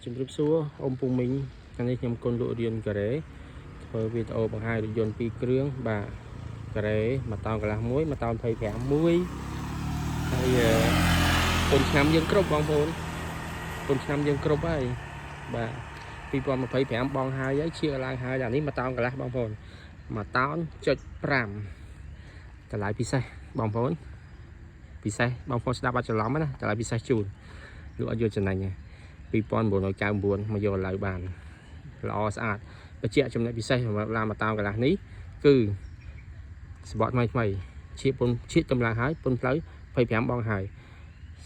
ជំរាបសួរអ៊ំពូមីងថ្ងៃនេះខ្ញុំគុណលក់រៀនការ៉េធ្វើវីដេអូបង្ហាញរថយន្តពីរគ្រឿងបាទការ៉េមួយតោនកន្លះមួយមួយតោន25មួយហើយអឺពន្ធឆ្នាំយើងគ្រប់បងប្អូនពន្ធឆ្នាំយើងគ្រប់ហើយបាទ2025បងហើយហើយឈៀកឡើងហើយអានេះមួយតោនកន្លះបងប្អូនមួយតោនចុច5តម្លៃពិសេសបងប្អូនពិសេសបងប្អូនស្ដាប់អត់ច្រឡំណាតម្លៃពិសេសជូនលក់អត់យកចំណេញទេ 2999មកយកឥឡូវបានល្អស្អាតបញ្ជាក់ចំណុចពិសេសសម្រាប់ឡានមួយតោនកន្លះនេះគឺសបកថ្មីថ្មីឈៀកពុនឈៀកតម្លើងហើយពុនផ្លូវ25បងហើយ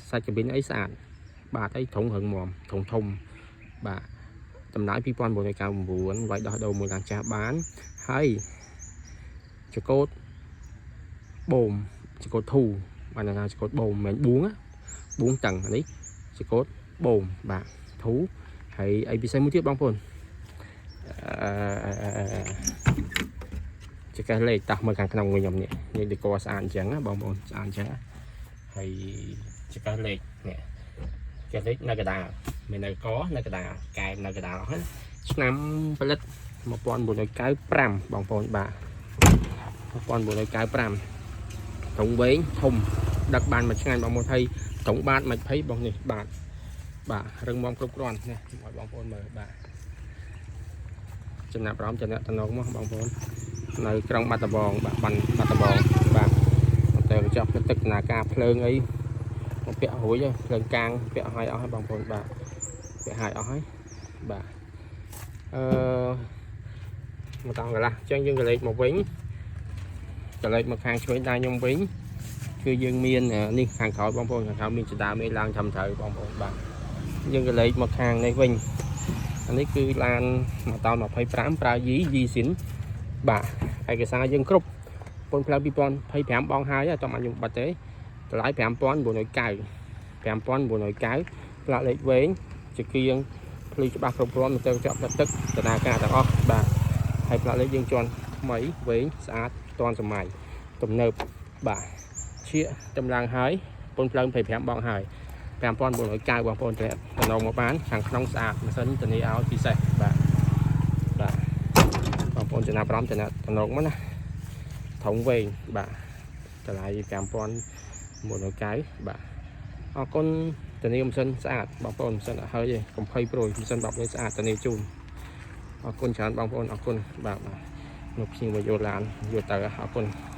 សាច់កាប៊ីនអីស្អាតបាទអីត្រង់រឹងមាំត្រង់ធំបាទតម្លៃ2999វាយដោះដូរមួយឡានចាស់បានហើយចកោតបូមចកោតធូបានថាចកោតបូមមិនមែនបួងណាបួងតឹងអានេះចកោតបូមបាទធូហើយអីពិសេសមួយទៀតបងប្អូនអឺចកេះលេខតោះមើលខាងក្នុងមួយខ្ញុំនេះនេះដេកស្អាតអញ្ចឹងណាបងប្អូនស្អាតអញ្ចឹងណាហើយចកេះលេខនេះចកេះលេខនៅកដាលមិននៅកនៅកដាលកែមនៅកដាលអស់ហ្នឹងឆ្នាំផលិត1995បងប្អូនបាទ1995ត្រង់វែងធំដឹកបានមួយឆ្ងាញ់បងប្អូនហើយត្រង់បាតមួយ20បងនេះបាទ បាទរឹងមាំគ្រប់គ្រាន់ណាខ្ញុំឲ្យបងប្អូនមើលបាទចំណាប់អារម្មណ៍ចំណាក់តំណងមកបងប្អូននៅក្រុងបាត់ដំបងបាទបានបាត់ដំបងបាទតែកញ្ចក់ទឹកដំណើរការភ្លើងអីមកពាក់រួចហើយភ្លើងកាងពាក់ឲ្យអស់ហើយបងប្អូនបាទពាក់ឲ្យអស់ហើយបាទអឺមកតង់កន្លះអញ្ចឹងយើងក៏លេខមកវិញក៏លេខមកខាងឆ្វេងដៃខ្ញុំវិញគឺយើងមាននេះខាងក្រោយបងប្អូនខាងក្រោយមានចដាមេឡើងធំត្រូវបងប្អូនបាទ យើងក៏លេខមកខាងនេះវិញអានេះគឺឡានមួយតោន25ប្រើយីយីស៊ីនបាទឯកសារយើងគ្រប់ពន្ធផ្លូវ2025បងហើយអត់ចាំខ្ញុំបាត់ទេតម្លៃ5990 5990ផ្លាកលេខវែងជាគៀងភ្លឺច្បាស់គ្រប់គ្រាន់ទៅចាប់ទឹកដំណើរការទាំងអស់បាទហើយផ្លាកលេខយើងជន់ថ្មីវែងស្អាតទាន់សម័យទំនើបបាទឈៀកតម្លើងហើយពន្ធផ្លូវ25បងហើយ5990បងប្អូនតម្នាក់តំណងមកបានខាងក្នុងស្អាតម៉ាស៊ីនធានាឲ្យពិសេសបាទបាទបងប្អូនចំណាប់អារម្មណ៍ចំណាក់តំណងមកណាថងវែងបាទតម្លៃ5990បាទអរគុណធានាម៉ាស៊ីនស្អាតបងប្អូនម៉ាស៊ីនអត់ហើយទេកុំភ័យព្រួយម៉ាស៊ីនបាប់លេស្អាតធានាជូនអរគុណច្រើនបងប្អូនអរគុណបាទបាទនោះភ្ញៀវមកយកឡានយកទៅអរគុណ។